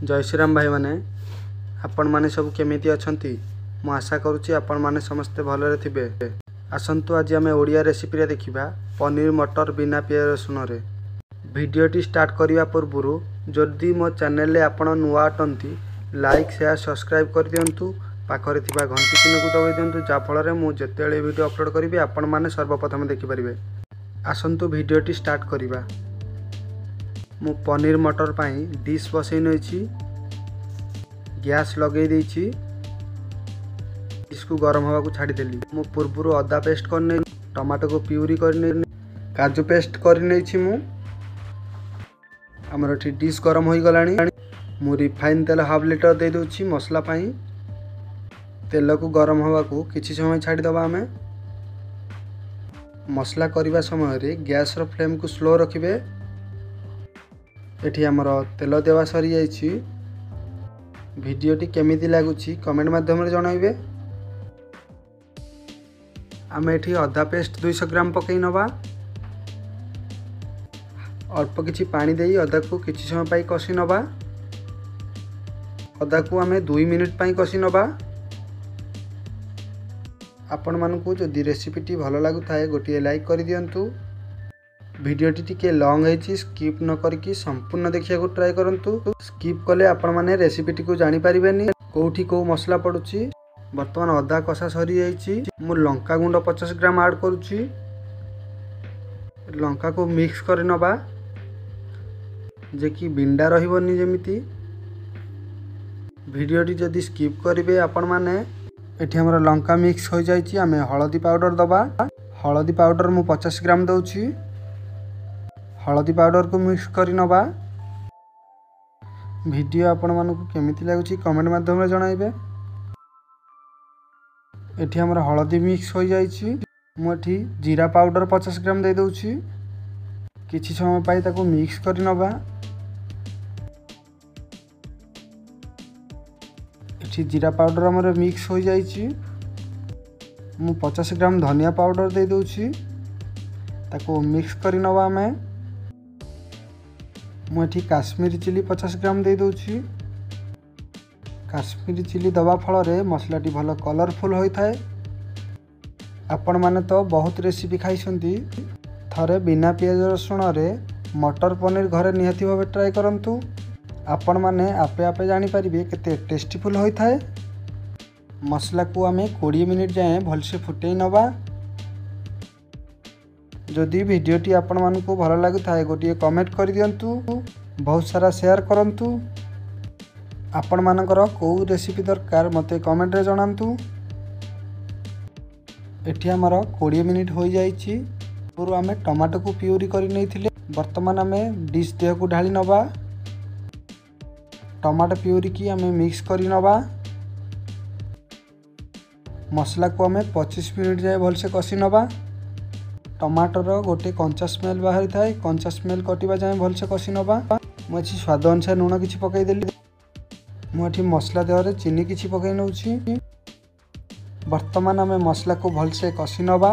ଜୟ ଶ୍ରୀରାମ ଭାଇମାନେ, ଆପଣମାନେ ସବୁ କେମିତି ଅଛନ୍ତି? ମୁଁ ଆଶା କରୁଛି ଆପଣମାନେ ସମସ୍ତେ ଭଲରେ ଥିବେ। ଆସନ୍ତୁ ଆଜି ଆମେ ଓଡ଼ିଆ ରେସିପିରେ ଦେଖିବା ପନିର ମଟର ବିନା ପିଆଜ ରସୁଣରେ। ଭିଡ଼ିଓଟି ଷ୍ଟାର୍ଟ କରିବା ପୂର୍ବରୁ ଯଦି ମୋ ଚ୍ୟାନେଲରେ ଆପଣ ନୂଆ ଅଟନ୍ତି, ଲାଇକ୍, ସେୟାର, ସବସ୍କ୍ରାଇବ୍ କରିଦିଅନ୍ତୁ। ପାଖରେ ଥିବା ଘଣ୍ଟି ଚିହ୍ନକୁ ଦବାଇ ଦିଅନ୍ତୁ, ଯାହାଫଳରେ ମୁଁ ଯେତେବେଳେ ଭିଡ଼ିଓ ଅପଲୋଡ଼ କରିବି ଆପଣମାନେ ସର୍ବପ୍ରଥମେ ଦେଖିପାରିବେ। ଆସନ୍ତୁ ଭିଡ଼ିଓଟି ଷ୍ଟାର୍ଟ କରିବା। ମୁଁ ପନିର ମଟର ପାଇଁ ଡିସ୍ ବସେଇ ନେଇଛି, ଗ୍ୟାସ୍ ଲଗାଇ ଦେଇଛି, ଡିସ୍କୁ ଗରମ ହେବାକୁ ଛାଡ଼ିଦେଲି। ମୁଁ ପୂର୍ବରୁ ଅଦା ପେଷ୍ଟ କରିନେଇ, ଟମାଟୋକୁ ପ୍ୟୁରି କରିନେଇ, କାଜୁ ପେଷ୍ଟ କରିନେଇଛି। ମୁଁ ଆମର ଏଠି ଡିସ୍ ଗରମ ହୋଇଗଲାଣି। ମୁଁ ରିଫାଇନ୍ ତେଲ ହାଫ୍ ଲିଟର ଦେଇଦେଉଛି ମସଲା ପାଇଁ। ତେଲକୁ ଗରମ ହେବାକୁ କିଛି ସମୟ ଛାଡ଼ିଦେବା। ଆମେ ମସଲା କରିବା ସମୟରେ ଗ୍ୟାସ୍ର ଫ୍ଲେମ୍କୁ ସ୍ଲୋ ରଖିବେ। ଏଠି ଆମର ତେଲ ଦେବା ସରିଯାଇଛି। ଭିଡ଼ିଓଟି କେମିତି ଲାଗୁଛି କମେଣ୍ଟ ମାଧ୍ୟମରେ ଜଣାଇବେ। ଆମେ ଏଠି ଅଦା ପେଷ୍ଟ 200 ଗ୍ରାମ ପକାଇ ନେବା। ଅଳ୍ପ କିଛି ପାଣି ଦେଇ ଅଦାକୁ କିଛି ସମୟ ପାଇଁ କଷି ନେବା। ଅଦାକୁ ଆମେ 2 ମିନିଟ୍ ପାଇଁ କଷି ନେବା। ଆପଣମାନଙ୍କୁ ଯଦି ରେସିପିଟି ଭଲ ଲାଗୁଥାଏ, ଗୋଟିଏ ଲାଇକ୍ କରିଦିଅନ୍ତୁ। ଭିଡ଼ିଓଟି ଟିକେ ଲଙ୍ଗ୍ ହେଇଛି, ସ୍କିପ୍ ନ କରିକି ସମ୍ପୂର୍ଣ୍ଣ ଦେଖିବାକୁ ଟ୍ରାଏ କରନ୍ତୁ। ସ୍କିପ୍ କଲେ ଆପଣମାନେ ରେସିପିଟିକୁ ଜାଣିପାରିବେନି କେଉଁଠି କେଉଁ ମସଲା ପଡ଼ୁଛି। ବର୍ତ୍ତମାନ ଅଦା କଷା ସରିଯାଇଛି। ମୁଁ ଲଙ୍କା ଗୁଣ୍ଡ 50 ଗ୍ରାମ ଆଡ଼୍ କରୁଛି। ଲଙ୍କାକୁ ମିକ୍ସ କରି ନେବା, ଯେ କି ବିଣ୍ଡା ରହିବନି ଯେମିତି। ଭିଡ଼ିଓଟି ଯଦି ସ୍କିପ୍ କରିବେ ଆପଣମାନେ। ଏଠି ଆମର ଲଙ୍କା ମିକ୍ସ ହୋଇଯାଇଛି। ଆମେ ହଳଦୀ ପାଉଡ଼ର ଦେବା। ହଳଦୀ ପାଉଡ଼ର ମୁଁ 50 ଗ୍ରାମ ଦେଉଛି। ହଳଦୀ ପାଉଡ଼ରକୁ ମିକ୍ସ କରି ନେବା। ଭିଡ଼ିଓ ଆପଣମାନଙ୍କୁ କେମିତି ଲାଗୁଛି କମେଣ୍ଟ ମାଧ୍ୟମରେ ଜଣାଇବେ। ଏଠି ଆମର ହଳଦୀ ମିକ୍ସ ହୋଇଯାଇଛି। ମୁଁ ଏଠି ଜିରା ପାଉଡ଼ର 50 ଗ୍ରାମ ଦେଇଦେଉଛି। କିଛି ସମୟ ପାଇଁ ତାକୁ ମିକ୍ସ କରି ନେବା। ଏଠି ଜିରା ପାଉଡ଼ର ଆମର ମିକ୍ସ ହୋଇଯାଇଛି। ମୁଁ 50 ଗ୍ରାମ ଧନିଆ ପାଉଡ଼ର ଦେଇଦେଉଛି। ତାକୁ ମିକ୍ସ କରି ନେବା ଆମେ। ମୁଁ ଏଠି କାଶ୍ମୀରୀ ଚିଲି 50 ଗ୍ରାମ ଦେଇଦେଉଛି। କାଶ୍ମୀରୀ ଚିଲି ଦେବା ଫଳରେ ମସଲାଟି ଭଲ କଲରଫୁଲ୍ ହୋଇଥାଏ। ଆପଣମାନେ ତ ବହୁତ ରେସିପି ଖାଇଛନ୍ତି, ଥରେ ବିନା ପିଆଜ ରସୁଣରେ ମଟର ପନିର ଘରେ ନିହାତି ଭାବେ ଟ୍ରାଏ କରନ୍ତୁ। ଆପଣମାନେ ଆପେ ଆପେ ଜାଣିପାରିବେ କେତେ ଟେଷ୍ଟିଫୁଲ୍ ହୋଇଥାଏ। ମସଲାକୁ ଆମେ 20 ମିନିଟ୍ ଯାଏଁ ଭଲସେ ଫୁଟେଇ ନେବା। ଯଦି ଭିଡ଼ିଓଟି ଆପଣମାନଙ୍କୁ ଭଲ ଲାଗୁଥାଏ, ଗୋଟିଏ କମେଣ୍ଟ କରିଦିଅନ୍ତୁ, ବହୁତ ସାରା ସେୟାର କରନ୍ତୁ। ଆପଣମାନଙ୍କର କେଉଁ ରେସିପି ଦରକାର ମୋତେ କମେଣ୍ଟରେ ଜଣାନ୍ତୁ। ଏଠି ଆମର 20 ମିନିଟ୍ ହୋଇଯାଇଛି। ପୂର୍ବରୁ ଆମେ ଟମାଟୋକୁ ପ୍ୟୁରି କରି ନେଇଥିଲେ। ବର୍ତ୍ତମାନ ଆମେ ଡିସ୍ ଦେହକୁ ଢାଳି ନେବା। ଟମାଟୋ ପ୍ୟୁରିକି ଆମେ ମିକ୍ସ କରି ନେବା। ମସଲାକୁ ଆମେ 25 ମିନିଟ୍ ଯାଏ ଭଲସେ କଷି ନେବା। ଟମାଟୋର ଗୋଟେ କଞ୍ଚା ସ୍ମେଲ୍ ବାହାରିଥାଏ, କଞ୍ଚା ସ୍ମେଲ୍ କଟିବା ଯାଏଁ ଭଲସେ କଷି ନେବା। ମୁଁ ଏଠି ସ୍ୱାଦ ଅନୁସାରେ ଲୁଣ କିଛି ପକାଇଦେଲି। ମୁଁ ଏଠି ମସଲା ଦେହରେ ଚିନି କିଛି ପକାଇ ନେଉଛି। ବର୍ତ୍ତମାନ ଆମେ ମସଲାକୁ ଭଲସେ କଷି ନେବା।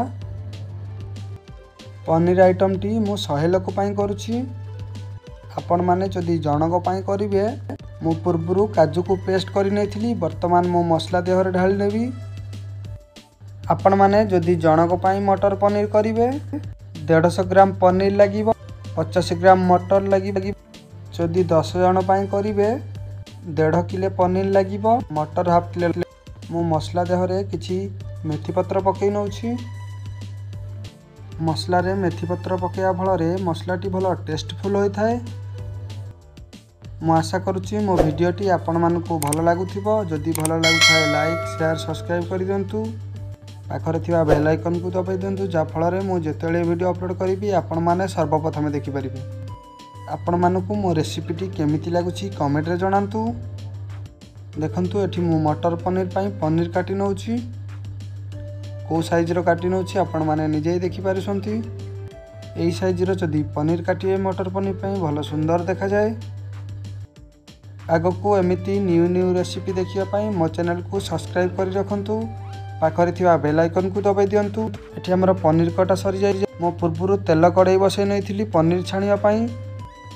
ପନିର ଆଇଟମ୍ଟି ମୁଁ 100 ଲୋକ ପାଇଁ କରୁଛି। ଆପଣମାନେ ଯଦି ଜଣଙ୍କ ପାଇଁ କରିବେ, ମୁଁ ପୂର୍ବରୁ କାଜୁକୁ ପେଷ୍ଟ କରି ନେଇଥିଲି। ବର୍ତ୍ତମାନ ମୁଁ ମସଲା ଦେହରେ ଢାଳି ନେବି। ଆପଣମାନେ ଯଦି ଜଣଙ୍କ ପାଇଁ ମଟର ପନିର କରିବେ, 150 ଗ୍ରାମ ପନିର ଲାଗିବ, 50 ଗ୍ରାମ ମଟର ଲାଗିବ। ଯଦି 10 ଜଣ ପାଇଁ କରିବେ, 1.5 କିଲୋ ପନିର ଲାଗିବ, ମଟର ହାଫ୍ କିଲୋ। ମୁଁ ମସଲା ଦେହରେ କିଛି ମେଥି ପତ୍ର ପକାଇ ନେଉଛି। ମସଲାରେ ମେଥି ପତ୍ର ପକାଇବା ଫଳରେ ମସଲାଟି ଭଲ ଟେଷ୍ଟଫୁଲ୍ ହୋଇଥାଏ। ମୁଁ ଆଶା କରୁଛି ମୋ ଭିଡ଼ିଓଟି ଆପଣମାନଙ୍କୁ ଭଲ ଲାଗୁଥିବ। ଯଦି ଭଲ ଲାଗୁଥାଏ, ଲାଇକ୍, ସେୟାର, ସବସ୍କ୍ରାଇବ୍ କରିଦିଅନ୍ତୁ। ପାଖରେ ଥିବା ବେଲ୍ ଆଇକନ୍କୁ ଦବାଇ ଦିଅନ୍ତୁ, ଯାହାଫଳରେ ମୁଁ ଯେତେବେଳେ ଭିଡ଼ିଓ ଅପଲୋଡ଼ କରିବି ଆପଣମାନେ ସର୍ବପ୍ରଥମେ ଦେଖିପାରିବେ। ଆପଣମାନଙ୍କୁ ମୋ ରେସିପିଟି କେମିତି ଲାଗୁଛି କମେଣ୍ଟରେ ଜଣାନ୍ତୁ। ଦେଖନ୍ତୁ, ଏଠି ମୁଁ ମଟର ପନିର ପାଇଁ ପନିର କାଟି ନେଉଛି। କେଉଁ ସାଇଜ୍ର କାଟି ନେଉଛି ଆପଣମାନେ ନିଜେ ଦେଖିପାରୁଛନ୍ତି। ଏଇ ସାଇଜ୍ର ଯଦି ପନିର କାଟିବେ, ମଟର ପନିର ପାଇଁ ଭଲ ସୁନ୍ଦର ଦେଖାଯାଏ। ଆଗକୁ ଏମିତି ନ୍ୟୁ ନ୍ୟୁ ରେସିପି ଦେଖିବା ପାଇଁ ମୋ ଚ୍ୟାନେଲକୁ ସବସ୍କ୍ରାଇବ୍ କରି ରଖନ୍ତୁ। ପାଖରେ ଥିବା ବେଲ୍ ଆଇକନ୍କୁ ଦବାଇ ଦିଅନ୍ତୁ। ଏଠି ଆମର ପନିର କଟା ସରିଯାଇଛି। ମୁଁ ପୂର୍ବରୁ ତେଲ କଡ଼େଇ ବସାଇ ନେଇଥିଲି ପନିର ଛାଣିବା ପାଇଁ।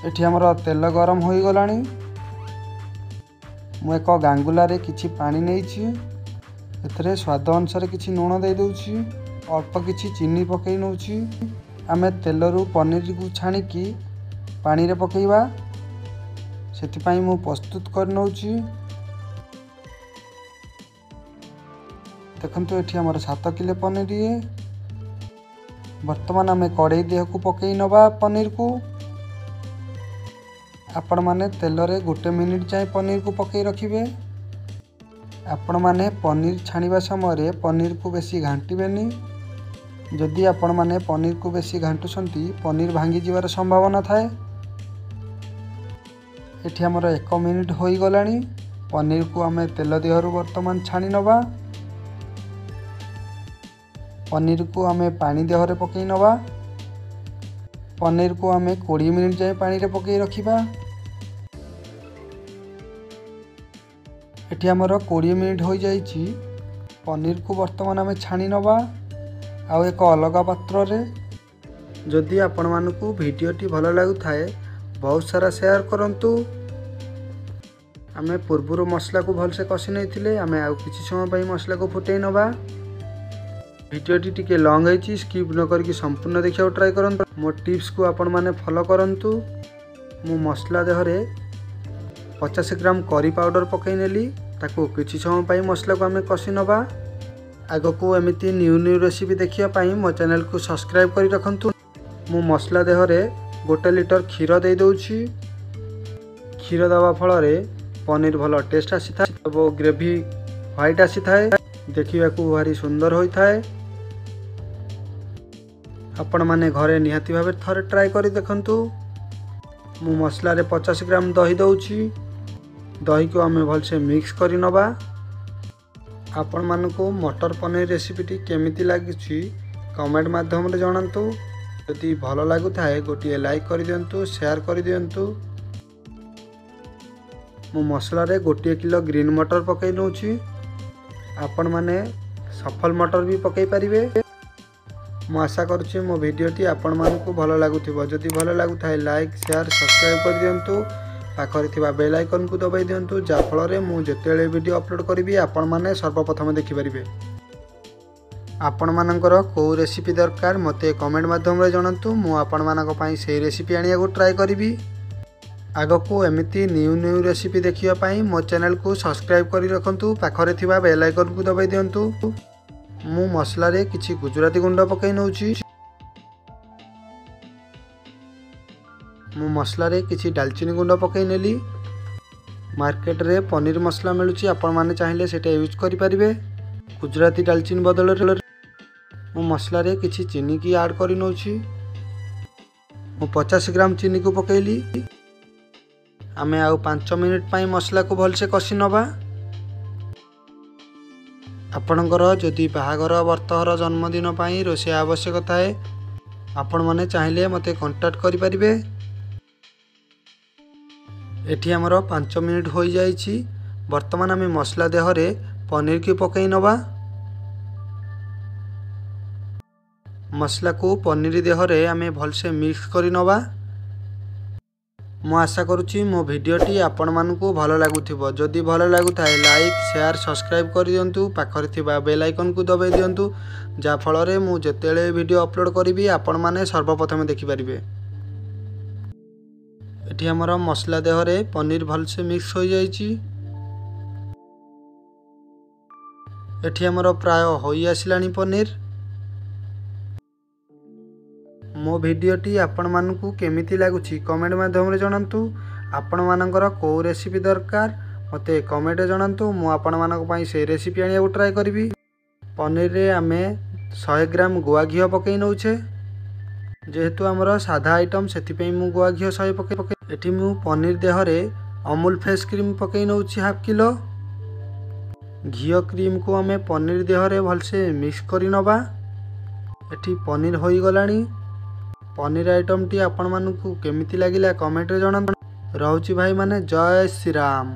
ଏଠି ଆମର ତେଲ ଗରମ ହୋଇଗଲାଣି। ମୁଁ ଏକ ଗାଙ୍ଗୁଲାରେ କିଛି ପାଣି ନେଇଛି। ଏଥିରେ ସ୍ୱାଦ ଅନୁସାରେ କିଛି ଲୁଣ ଦେଇଦେଉଛି, ଅଳ୍ପ କିଛି ଚିନି ପକାଇ ନେଉଛି। ଆମେ ତେଲରୁ ପନିରକୁ ଛାଣିକି ପାଣିରେ ପକାଇବା, ସେଥିପାଇଁ ମୁଁ ପ୍ରସ୍ତୁତ କରିନେଉଛି। ଦେଖନ୍ତୁ, ଏଠି ଆମର 7 କିଲୋ ପନିର। ବର୍ତ୍ତମାନ ଆମେ କଡ଼େଇ ଦେହକୁ ପକାଇ ନେବା ପନିରକୁ। ଆପଣମାନେ ତେଲରେ 1 ମିନିଟ୍ ଯାଏଁ ପନିରକୁ ପକାଇ ରଖିବେ। ଆପଣମାନେ ପନିର ଛାଣିବା ସମୟରେ ପନିରକୁ ବେଶୀ ଘାଣ୍ଟିବେନି। ଯଦି ଆପଣମାନେ ପନିରକୁ ବେଶୀ ଘାଣ୍ଟୁଛନ୍ତି, ପନିର ଭାଙ୍ଗିଯିବାର ସମ୍ଭାବନା ଥାଏ। ଏଠି ଆମର 1 ମିନିଟ୍ ହୋଇଗଲାଣି। ପନିରକୁ ଆମେ ତେଲ ଦେହରୁ ବର୍ତ୍ତମାନ ଛାଣି ନେବା। ପନିରକୁ ଆମେ ପାଣି ଦେହରେ ପକାଇ ନେବା। ପନିରକୁ ଆମେ 20 ମିନିଟ୍ ଯାଏଁ ପାଣିରେ ପକାଇ ରଖିବା। ଏଠି ଆମର 20 ମିନିଟ୍ ହୋଇଯାଇଛି। ପନିରକୁ ବର୍ତ୍ତମାନ ଆମେ ଛାଣି ନେବା ଆଉ ଏକ ଅଲଗା ପାତ୍ରରେ। ଯଦି ଆପଣମାନଙ୍କୁ ଭିଡ଼ିଓଟି ଭଲ ଲାଗୁଥାଏ, ବହୁତ ସାରା ସେୟାର କରନ୍ତୁ। ଆମେ ପୂର୍ବରୁ ମସଲାକୁ ଭଲସେ କଷି ନେଇଥିଲେ। ଆମେ ଆଉ କିଛି ସମୟ ପାଇଁ ମସଲାକୁ ଫୁଟେଇ ନେବା। ଭିଡ଼ିଓଟି ଟିକେ ଲଙ୍ଗ୍ ହେଇଛି, ସ୍କିପ୍ ନ କରିକି ସମ୍ପୂର୍ଣ୍ଣ ଦେଖିବାକୁ ଟ୍ରାଏ କରନ୍ତୁ। ମୋ ଟିପ୍ସକୁ ଆପଣମାନେ ଫଲୋ କରନ୍ତୁ। ମୁଁ ମସଲା ଦେହରେ 50 ଗ୍ରାମ କରି ପାଉଡ଼ର ପକାଇ ନେଲି। ତାକୁ କିଛି ସମୟ ପାଇଁ ମସଲାକୁ ଆମେ କଷି ନେବା। ଆଗକୁ ଏମିତି ନ୍ୟୁ ନ୍ୟୁ ରେସିପି ଦେଖିବା ପାଇଁ ମୋ ଚ୍ୟାନେଲକୁ ସବସ୍କ୍ରାଇବ୍ କରି ରଖନ୍ତୁ। ମୁଁ ମସଲା ଦେହରେ 1 ଲିଟର କ୍ଷୀର ଦେଇଦେଉଛି। କ୍ଷୀର ଦେବା ଫଳରେ ପନିର ଭଲ ଟେଷ୍ଟ ଆସିଥାଏ ଏବଂ ଗ୍ରେଭି ହ୍ୱାଇଟ୍ ଆସିଥାଏ, ଦେଖିବାକୁ ଭାରି ସୁନ୍ଦର ହୋଇଥାଏ। ଆପଣମାନେ ଘରେ ନିହାତି ଭାବେ ଥରେ ଟ୍ରାଏ କରି ଦେଖନ୍ତୁ। ମୁଁ ମସଲାରେ 50 ଗ୍ରାମ ଦହି ଦେଉଛି। ଦହିକୁ ଆମେ ଭଲସେ ମିକ୍ସ କରି ନେବା। ଆପଣମାନଙ୍କୁ ମଟର ପନିର ରେସିପିଟି କେମିତି ଲାଗୁଛି, କମେଣ୍ଟ ମାଧ୍ୟମରେ ଜଣାନ୍ତୁ। ଯଦି ଭଲ ଲାଗୁଥାଏ, ଗୋଟିଏ ଲାଇକ୍ କରିଦିଅନ୍ତୁ, ସେୟାର କରିଦିଅନ୍ତୁ। ମୁଁ ମସଲାରେ 1 କିଲୋ ଗ୍ରୀନ୍ ମଟର ପକାଇ ନେଉଛି। ଆପଣମାନେ ସଫଲ ମଟର ବି ପକାଇ ପାରିବେ। ମୁଁ ଆଶା କରୁଛି ମୋ ଭିଡ଼ିଓଟି ଆପଣମାନଙ୍କୁ ଭଲ ଲାଗୁଥିବ। ଯଦି ଭଲ ଲାଗୁଥାଏ, ଲାଇକ୍, ସେୟାର, ସବସ୍କ୍ରାଇବ୍ କରିଦିଅନ୍ତୁ। ପାଖରେ ଥିବା ବେଲ୍ ଆଇକନ୍କୁ ଦବାଇ ଦିଅନ୍ତୁ, ଯାହାଫଳରେ ମୁଁ ଯେତେବେଳେ ଭିଡ଼ିଓ ଅପଲୋଡ଼ କରିବି, ଆପଣମାନେ ସର୍ବପ୍ରଥମେ ଦେଖିପାରିବେ। ଆପଣମାନଙ୍କର କେଉଁ ରେସିପି ଦରକାର, ମୋତେ କମେଣ୍ଟ ମାଧ୍ୟମରେ ଜଣାନ୍ତୁ। ମୁଁ ଆପଣମାନଙ୍କ ପାଇଁ ସେଇ ରେସିପି ଆଣିବାକୁ ଟ୍ରାଏ କରିବି। ଆଗକୁ ଏମିତି ନ୍ୟୁ ନ୍ୟୁ ରେସିପି ଦେଖିବା ପାଇଁ ମୋ ଚ୍ୟାନେଲକୁ ସବସ୍କ୍ରାଇବ୍ କରି ରଖନ୍ତୁ, ପାଖରେ ଥିବା ବେଲ୍ ଆଇକନ୍କୁ ଦବାଇ ଦିଅନ୍ତୁ। ମୁଁ ମସଲାରେ କିଛି ଗୁଜୁରାତି ଗୁଣ୍ଡ ପକାଇ ନେଉଛି। ମୁଁ ମସଲାରେ କିଛି ଡାଲଚିନି ଗୁଣ୍ଡ ପକାଇ ନେଲି। ମାର୍କେଟରେ ପନିର ମସଲା ମିଳୁଛି, ଆପଣମାନେ ଚାହିଁଲେ ସେଇଟା ୟୁଜ୍ କରିପାରିବେ ଗୁଜୁରାତି ଡାଲଚିନି ବଦଳରେ। ମୁଁ ମସଲାରେ କିଛି ଚିନିକି ଆଡ଼୍ କରି ନେଉଛି। ମୁଁ 50 ଗ୍ରାମ ଚିନିକୁ ପକାଇଲି। ଆମେ ଆଉ 5 ମିନିଟ୍ ପାଇଁ ମସଲାକୁ ଭଲସେ କଷି ନେବା। ଆପଣଙ୍କର ଯଦି ବାହାଘର, ବ୍ରତଘର, ଜନ୍ମଦିନ ପାଇଁ ରୋଷେଇ ଆବଶ୍ୟକ ଥାଏ, ଆପଣମାନେ ଚାହିଁଲେ ମୋତେ କଣ୍ଟାକ୍ଟ କରିପାରିବେ। ଏଠି ଆମର 5 ମିନିଟ୍ ହୋଇଯାଇଛି। ବର୍ତ୍ତମାନ ଆମେ ମସଲା ଦେହରେ ପନିରକୁ ପକାଇ ନେବା। ମସଲାକୁ ପନିର ଦେହରେ ଆମେ ଭଲସେ ମିକ୍ସ କରି ନେବା। ମୁଁ ଆଶା କରୁଛି ମୋ ଭିଡ଼ିଓଟି ଆପଣମାନଙ୍କୁ ଭଲ ଲାଗୁଥିବ। ଯଦି ଭଲ ଲାଗୁଥାଏ, ଲାଇକ୍, ସେୟାର, ସବସ୍କ୍ରାଇବ୍ କରିଦିଅନ୍ତୁ। ପାଖରେ ଥିବା ବେଲ୍ ଆଇକନ୍କୁ ଦବାଇ ଦିଅନ୍ତୁ, ଯାହାଫଳରେ ମୁଁ ଯେତେବେଳେ ଭିଡ଼ିଓ ଅପଲୋଡ଼ କରିବି, ଆପଣମାନେ ସର୍ବପ୍ରଥମେ ଦେଖିପାରିବେ। ଏଠି ଆମର ମସଲା ଦେହରେ ପନିର ଭଲସେ ମିକ୍ସ ହୋଇଯାଇଛି। ଏଠି ଆମର ପ୍ରାୟ ହୋଇ ଆସିଲାଣି ପନିର। ମୋ ଭିଡ଼ିଓଟି ଆପଣମାନଙ୍କୁ କେମିତି ଲାଗୁଛି, କମେଣ୍ଟ ମାଧ୍ୟମରେ ଜଣାନ୍ତୁ। ଆପଣମାନଙ୍କର କେଉଁ ରେସିପି ଦରକାର, ମୋତେ କମେଣ୍ଟରେ ଜଣାନ୍ତୁ। ମୁଁ ଆପଣମାନଙ୍କ ପାଇଁ ସେଇ ରେସିପି ଆଣିବାକୁ ଟ୍ରାଏ କରିବି। ପନିରରେ ଆମେ 100 ଗ୍ରାମ ଗୁଆ ଘିଅ ପକାଇ ନେଉଛେ। ଯେହେତୁ ଆମର ସାଧା ଆଇଟମ୍, ସେଥିପାଇଁ ମୁଁ ଗୁଆ ଘିଅ 100 ପକାଇ ପକାଇ। ଏଠି ମୁଁ ପନିର ଦେହରେ ଅମୁଲ ଫ୍ରେଶ୍ କ୍ରିମ୍ ପକାଇ ନେଉଛି ହାଫ୍ କିଲୋ। ଘିଅ କ୍ରିମ୍କୁ ଆମେ ପନିର ଦେହରେ ଭଲସେ ମିକ୍ସ କରି ନେବା। ଏଠି ପନିର ହୋଇଗଲାଣି। ପନିର ଆଇଟମ୍ଟି ଆପଣମାନଙ୍କୁ କେମିତି ଲାଗିଲା, କମେଣ୍ଟରେ ଜଣାନ୍ତୁ। ରହୁଛି ଭାଇମାନେ, ଜୟ ଶ୍ରୀରାମ।